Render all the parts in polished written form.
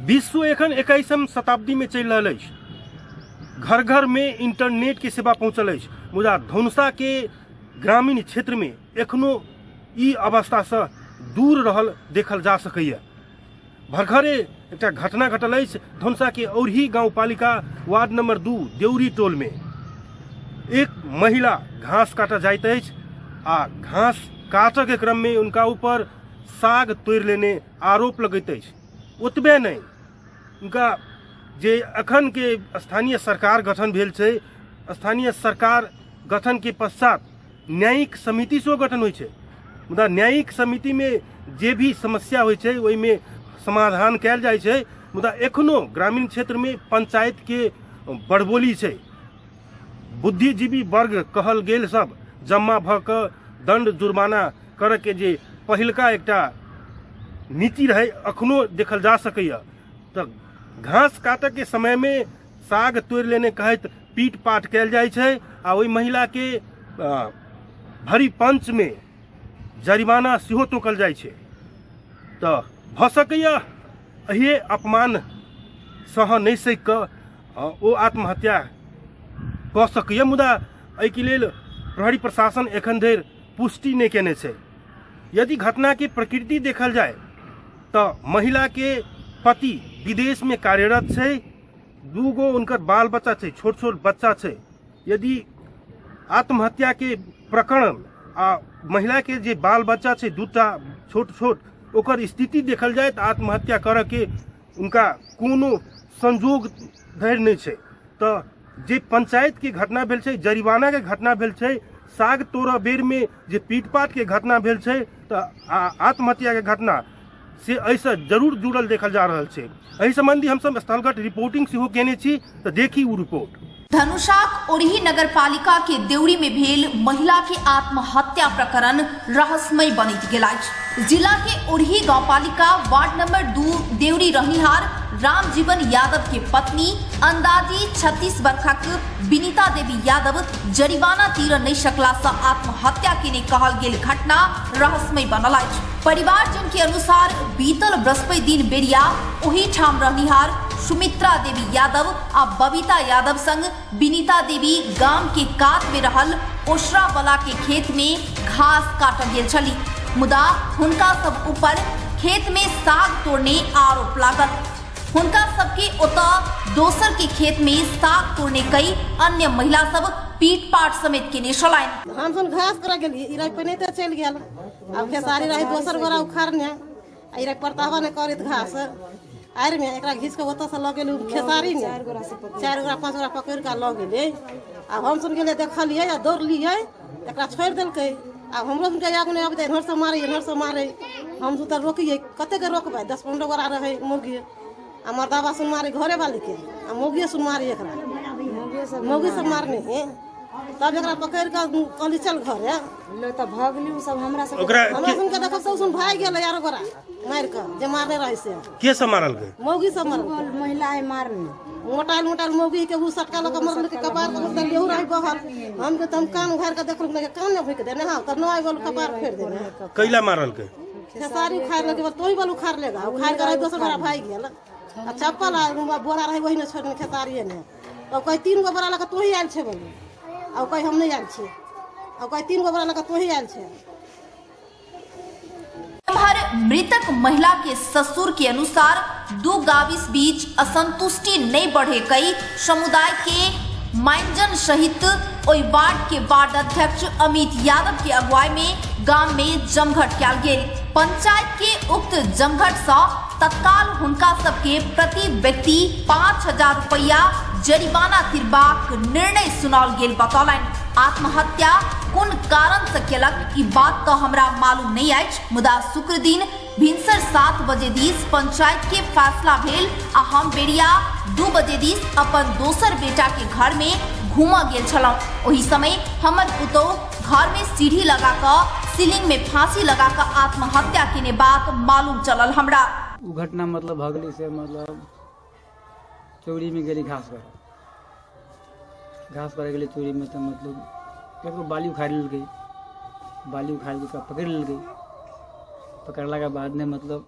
विश्व एखन 21म शताब्दी में चलि रहल अछि। घर घर में इंटरनेट के सेवा पहुंचल अछि, मुदा धनुषा के ग्रामीण क्षेत्र में एखनो ई अवस्था से दूर रहल देखल जा सकैए। भरखरे एकटा घटना घटल अछि धनुषा के औरही गाउँपालिका वार्ड नंबर 2 देउरी टोल में। एक महिला घास काटऽ जाइत अछि आ घास काटऽ के क्रम में उनका ऊपर साग तोड़ि लेने आरोप लगैत अछि। ओतबे नहि, उनका जे अखन के स्थानीय सरकार गठन भेल छै, स्थानीय सरकार गठन के पश्चात न्यायिक समिति सेहो गठन होइ छै, मुदा न्यायिक समिति में जे भी समस्या होइ छै ओहिमे समाधान कयल जाइ छै, मुदा एखनो ग्रामीण क्षेत्र में पंचायत के बड़बोली छै। बुद्धिजीवी वर्ग कहल गेल सब जमा भऽ कऽ दंड जुर्माना करऽ के जे पहिलका एकटा नीति रहै अखनो देखल जा सकैए। तऽ घास काटऽ के समय में साग तोड़ि लेने कहैत पीट पाट कयल जाइ छै आ ओहि महिला के भरी पंच में जरिमाना सेहो तोकल जाइ छै। तऽ भऽ सकैए एहिए अपमान सह नहि सकि कऽ ओ आत्महत्या कऽ सकैए, मुदा एहिके लेल प्रहरी प्रशासन एखन धरि पुष्टि नहि केने छै। यदि घटनाके प्रकृति देखल जाय तऽ महिलाके पति विदेशमे कार्यरत छै, दूगो उनकर बाल बच्चा छै, छोट छोट बच्चा छै। यदि आत्महत्याके प्रकरण आ महिलाके जे बाल बच्चा छै दूटा छोट छोट, ओकर स्थिति देखल जाय तऽ आत्महत्या करऽके उनका कोनो संजोग धरि नहि छै। तऽ जे पंचायतके घटना भेल छै, जरिमानाके घटना भेल छै, साग तोड़ऽ बेरमे जे पीटपाटके घटना भेल छै, तऽ आत्महत्याके घटना से एहिसँ जरूर जुड़ल देखल जा रहल छै। एहि सम्बन्धी हमसब स्थलगत रिपोर्टिंग सेहो केने छी, तऽ देखी ओ रिपोर्ट। धनुषाक ओरही नगरपालिका के देउरी में भेल महिला के आत्महत्या प्रकरण रहस्यमय बनित गेल अछि। जिला के ओरही गाउँपालिका वार्ड नंबर 2 देउरी रहनिहार रामजीवन यादव के पत्नी अंदाजी 36 वर्षक विनीता देवी यादव जरिमाना तीर नहीं सकला से आत्महत्या केने कहल गेल घटना रहस्यमय बनल अछि। परिवारजन के अनुसार बीतल बृहस्पति दिन बेरिया ओही ठाम रहनिहार सुमित्रा देवी यादव आ बबीता यादव संग विनीता देवी गाम के कात में रहल ओसरा वाला के खेत में घास काटल गेल छली, मुदा हुनका सब ऊपर खेत में साग तोड़ने आरोप लागल। हुनका सबके ओतऽ दोसर के खेत में साग तोड़ने कई अन्य महिला सब पीट पाट समेत केने छलनि। हम सब घास करा गेलियै, ई रह पहिने तऽ चलि गेल, आब खेसारी रही दोसर गोरा उखाड़ने, आ ई रह परतावा नहि करैत घास आड़ि में, एकरा घीच कऽ ओतऽसँ लऽ गेलहुँ खेसारी में, 4 गोरा 5 गोरा पकड़ि कऽ लऽ गेलै। आब हम सब गेलियै देखलियै आ दौड़लियै, एकरा छोड़ि देलकै। आब हमरो सबके आगू नहि अबै, एम्हरसँ मारै एम्हरसँ मारै, हम सब तऽ रोकियै, कतेक रोकबै, 10-15 गोरा रहै मौगी, आ मर्दाबा सुन मारै घरे वालीके, आ मौगिए सुन मारै एकरा, मौगी सब मारने है। तब एकरा पकड़ि कऽ कहली चल घरे, तऽ भगली ओ सब हमरा सब ओकरा हमरा सुन के देखब सब सुन भागि गेलै आरो गोरा मारि कऽ, जे मारने रहै से। के सब मारलकै? मौगी सब मारलकै। महिला है मारने, मोटाइल मोटाइल मौगी के उ सटका लऽ कऽ मारलकै, कपार के मतलब लेहू रही बहल। हम के तऽ हम कान उघारि कऽ देखलहुँ, कान नहि भुकि देने, हँ तऽ नहि बोल कपार फेर देने। कैला मारलकै? खेसारी उखाड़ि लेलकै, तोही बोल उखाड़ लेगा, उखाड़ि कऽ रही दोसर गोरा भागि गेल। आ चप्पल आ बोरा रहै ओहिने छोड़ने खेसारिए ने। तब कहै 3 गो बोरा लऽ कऽ तोही आयल छै बोले, आ कहै हम नहि आयल छियै, आ कहै 3 गो बोरा लऽ कऽ तोही आयल छै। एम्हर मृतक महिला के ससुर के अनुसार 2 गाविस बीच असंतुष्टि नहीं बढ़े कई समुदाय के माइंजन सहित ओहि वार्ड के वार्ड अध्यक्ष अमित यादव के अगुवाई में गांव में जमघट कयल गेल। पंचायत के उक्त जमघट से तत्काल हुनका सबके प्रति व्यक्ति 5000 रुपया जरिमाना तिरबाक निर्णय सुनाओल गेल बतौलनि। आत्महत्या कोन कारण से केलक ई बात तो हमरा मालूम नहीं अछि, मुदा शुक्र दिन भिनसर 7 बजे दिस पंचायत के फैसला भेल आ हम बेरिया 2 बजे दिस अपन दोसर बेटा के घर में घूमऽ गेल छलहुँ। ओहि समय हमर पुतोहु घर में सीढ़ी लगा कऽ सीलिंग में फांसी लगा कऽ आत्महत्या केने बात मालूम चलल हमरा। उ घटना मतलब भगली से मतलब चौरी में गेली घास करे, घास करे गेली चौरी में तो मतलब ककरो बाली उखाड़ि लेलकै, बाली उखाड़ि के पकड़ि लेलकै। पकड़ला के बाद ने मतलब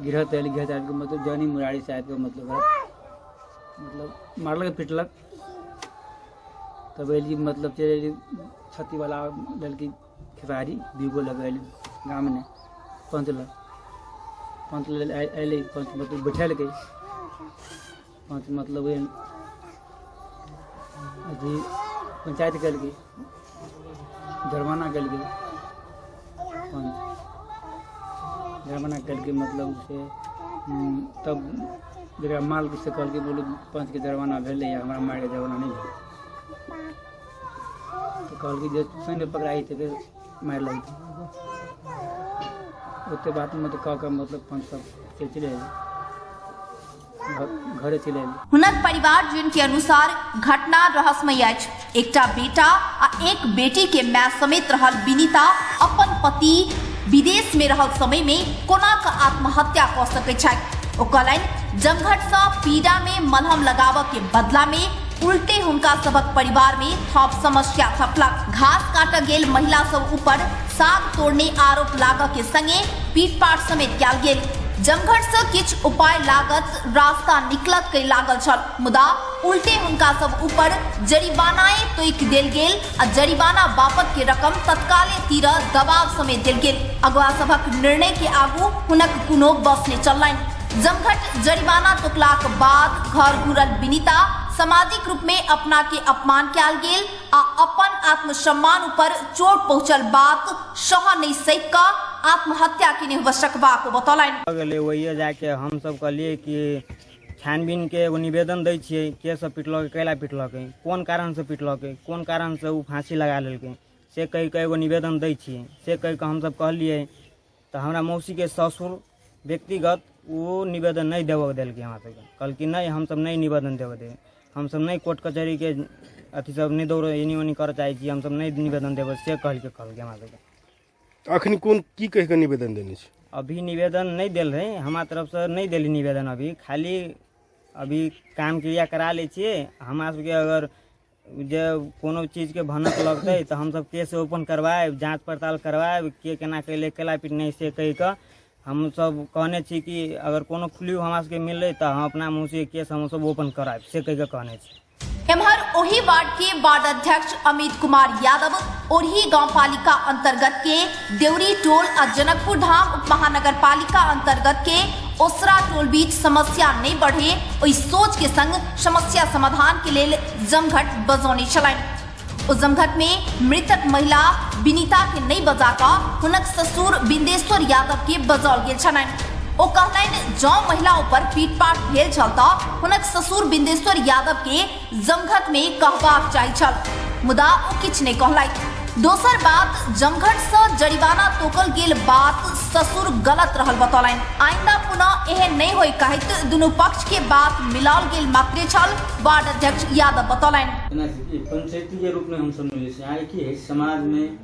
गिरहत आयल, गिरहत आबि कऽ मतलब जनी मुरारी से आबि कऽ मतलब मतलब मारलक पिटलक। तब अयली मतलब चलि अयली छत्तीवला लड़की खेसारी बीगो लग अयली गाममे पंच लग, पंच लग अयलै, पंच मतलब बैठेलकै, पंच मतलब अथी पंचायत केलकै, जुर्माना केलकै, पंच जुर्माना केलकै मतलब से तब जकरा माल से कहलकै बोलू पंचके जुर्माना भेलै या हमरा मारिके जुर्माना नहि भेलै, तऽ कहलकै जे शनि पकड़ाइ तऽ मारि लगतै। ओते बात मतलब कह कऽ मतलब पंच सब चलि अयलै, घरे चलि अयलै। हुनक परिवार जन के अनुसार घटना रहस्यमय अछि। एकटा बेटा आ एक बेटी के माय समेत रहल विनीता अपन पति विदेश में रहल समय में कोना के आत्महत्या कऽ सकैत छथि। ओ कहलनि जमघट सँ पीड़ा में मलहम लगाबऽ के बदला में उल्टे हुनका सबक परिवार में थप समस्या थपलक। घास काटऽ गेल महिला सब ऊपर साग तोड़ने आरोप लागऽ के संगे पीटपाट समेत कयल गेल। जमघट से किछु उपाय लागत रास्ता निकलत के लागल छल, मुदा उल्टे हुनका सब ऊपर जरिमानाए तोकि देल गेल आ जरिमाना बापत के रकम तत्काले तीर दबाव समेत देल गेल। अगुआ सभक निर्णय के आगू हुनक कोनो बस नहि चललनि। जमघट जरिमाना तोकलाक बाद घर घुरल विनीता सामाजिक रूप में अपना के अपमान कयल गेल आ अपन आत्मसम्मान ऊपर चोट पहुंचल बात सह नहीं सक कऽ आत्महत्या के नहि सकबाक बतौलनि। गेलै वही जाके हम सब कहलिए कि छानबीन के एगो निवेदन दै छियै, के सब पिटलकै, कैला पिटलकै, कोन कारणसँ पिटलकै, कोन कारणसँ ओ फाँसी लगा लेलकै, से कहि कऽ एगो निवेदन दै छियै। से कहि कऽ हमसब कहलिए तऽ हमरा मौसीके ससुर व्यक्तिगत ओ निवेदन नहि देबऽ देलकै हमरा सबके। कहलकै नहि हमसब नहि निवेदन देबऽ देबै, हमसब नहि कोर्ट कचहरीके अथी सब नहि दौड़ एनी ओनी करऽ चाहै छी, हमसब नहि निवेदन देबै, से कहलकै हमरा सबके। अखनी कोन की कहि कऽ निवेदन देने छी? अभी निवेदन नहि देल रहै, हमरा तरफसँ नहि देली निवेदन। अभी खाली अभी काम क्रिया करा लै छियै। हमरा सबके अगर जे कोनो चीजके भनक लगतै तऽ हमसब केस ओपन करवायब, जाँच पड़ताल करवायब, के केना कैले केला पिटने, से कहि कऽ हमसब कहने छी कि अगर कोनो क्लू हमरा सबके मिललै तऽ हम अपना मुँहसँ केस हमसब ओपन करायब, से कहि कऽ कहने छी। एम्हर ओही वार्ड के वार्ड अध्यक्ष अमित कुमार यादव ओरही गांवपालिका अंतर्गत के देवरी टोल आ जनकपुर धाम उप महानगर पालिका अंतर्गत के ओसरा टोल बीच समस्या नहीं बढ़े ओहि सोच के संग समस्या समाधान के लेल जमघट बजौने छलनि। ओ जमघट में मृतक महिला विनीता के नहीं बजा कऽ हुनक ससुर बिंदेश्वर यादव के बजाओल गेल छलनि। ओ कहलनि जँ महिला ऊपर पीटपाट भेल छल तऽ हुनक ससुर बिंदेश्वर यादव के जमघट में कहबाक चाही छल, मुदा ओ किछु नहीं कहलथि। दोसर बात, जमघट से जरिमाना तोकल गेल बात ससुर गलत रहल बतौलनि। आइंदा पुनः एहन नहीं होय कहैत दुनू पक्ष के बात मिलाओल गेल मात्रे छल, वार्ड अध्यक्ष यादव बतौलनि। पंचायती के रूप में हम सब मिले छी। अहाँके की है समाज में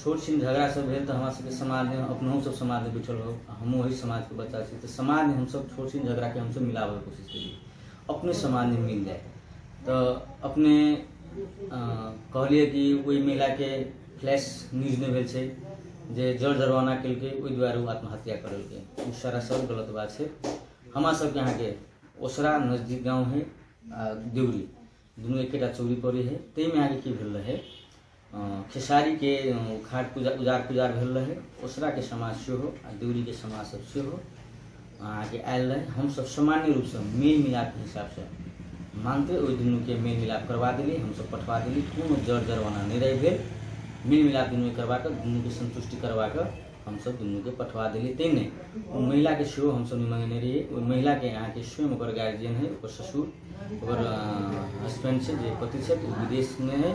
छोट छिन झगड़ा सब भेल तऽ हमरा सबके समाजमे अपनहु सब समाजमे बैठल हो, हमहूँ ओहि समाजके बच्चा छी, तऽ समाजमे हमसब छोट छिन झगड़ाके हमसब मिलाबैके कोशिश केलियै, अपने समाजमे मिल जाए। तऽ अपने कहलियै कि ओहि महिलाके फ्लैश न्यूज नहि भेल छै जे जर जरवाना केलकै, ओहि दुआरे ओ आत्महत्या करलकै। ओ सरासर गलत बात छै। हमरा सबके अहाँके ओसरा नजदीक गाँव है आ देउरी दुनू एकेटा चौरी पड़ै है। ताहिमे अहाँके की भेल रहै, खेसारीके खाट पूजा उजार पुजार भेल रहै, ओसराके समाज सेहो आ देउरीके समाज सब सेहो अहाँके आयल रहै। हमसब सामान्य रूपसँ मेल मिलापके हिसाबसँ मानते ओहि दुनूके मेल मिलाप करवा देली, हमसब पठवा देली, कोनो जर जरवाना नहि रहि भेल। मेल मिलाप दुनूके करवा कऽ दुनूके संतुष्टि करवा कऽ हमसब दुनूके पठवा देली। तै नहि ओ महिलाके सेहो हमसब नहि मंगेने रहियै। ओहि महिलाके अहाँके स्वयं ओकर गार्जियन है, ओकर ससुर, ओकर हस्बैंड छै, जे पति छै ओ विदेशमे है,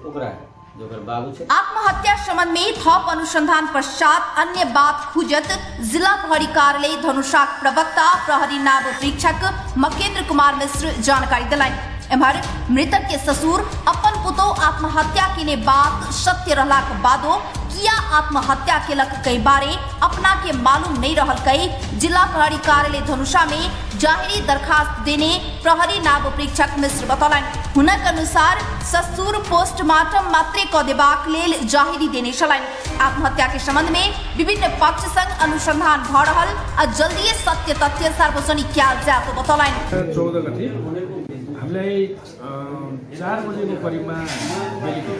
ओकरा जो ओकर बाबू छै। आत्महत्या संबंध में थप अनुसंधान पश्चात अन्य बात खुजत जिला प्रहरी कार्यालय धनुषाक प्रवक्ता प्रहरी नायब परीक्षक मकेंद्र कुमार मिश्र जानकारी दिलनि। एम्हर मृतक के ससुर अपन पुतोह आत्महत्या केने बात सत्य रहलाक बादो किया आत्महत्या केलक कई बारे अपना के मालूम नहीं रहल कई जिला प्रहरी कार्यालय धनुषा में जाहिरी दरखास्त देने प्रहरी नायब प्रेक्षक मिश्र बतौलनि। हुनक अनुसार ससुर पोस्टमार्टम मात्रे क देबाक लेल जाहिरी देने छलनि। आत्महत्या के संबंध में विभिन्न पक्ष संग अनुसंधान भ रहल आ जल्दीए सत्य तथ्य सार्वजनिक कयल जायत बतौलनि। 14 गते हामीलाई 4 बजेको करिबमा बेलुकी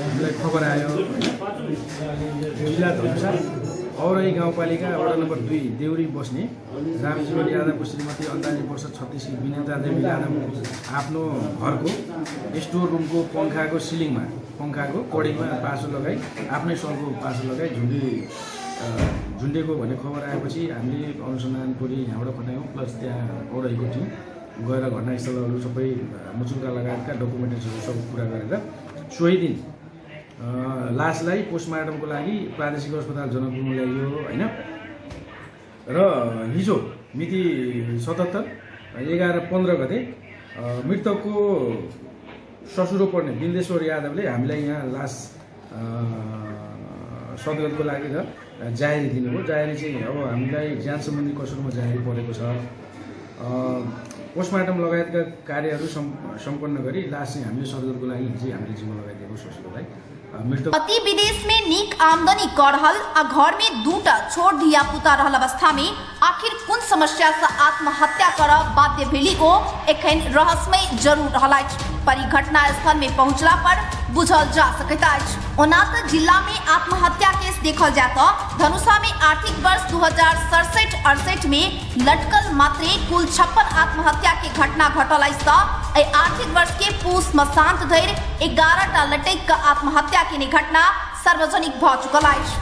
हामीलाई खबर आयो जिल्ला धनुषा औरही गाउँपालिका वडा नम्बर 2 देउरी बस्ने रामजीवन यादवको श्रीमती अन्दाजी वर्ष 36 विनिता देवी यादव आफ्नो घरको स्टोर रुमको पङ्खाको सिलिङमा पङ्खाको कडीमा पासो लगाई आफ्नै सलको पासो लगाई झुन्डेको भन्ने खबर आएपछि हामीले अनुसन्धान टोली यहाँबाट खटायौँ, प्लस त्यहाँ औरहीको टिम गएर घटनास्थलहरू सबै मुचुल्का लगायतका डकुमेन्टेसनहरू सब पुरा गरेर सोही दिन लासलाई पोस्टमार्टमको लागि प्रादेशिक अस्पताल जनकपुरमा ल्याइयो होइन। र हिजो मिति 77/11/15 गते मृतकको ससुरो पर्ने बिन्देश्वर यादवले हामीलाई यहाँ लास सदगतको लागि र जाहेरी दिनुभयो। जाहेरी चाहिँ अब हामीलाई ज्यान सम्बन्धी कसुरमा जाहेरी परेको छ। पोस्टमार्टम लगायतका कार्यहरू सम्पन्न गरी लास चाहिँ हामीले सदगतको लागि हिजो हामीले जिम्मा लगाइदिएको ससुरोलाई। पति विदेश में नीक आमदनी कर रहल आ घर में दूटा छोट धिया पुता रहल अवस्था में आखिर कुन समस्या से आत्महत्या कर बाध्य भेली ओ एखन रहस्यमय जरूर रहल अछि। पर ई घटना स्थल में पहुंचला पर बुझल जा सकैत अछि। ओना त जिला में आत्महत्या केस देखल जाय त धनुषा में आर्थिक वर्ष 2067-68 में लटकल मात्रे कुल 56 आत्महत्या के घटना घटल अछि त एहि आर्थिक वर्ष के पूस मसांत धरि 11टा लटकि क आत्महत्या के घटना सार्वजनिक भ चुकल अछि।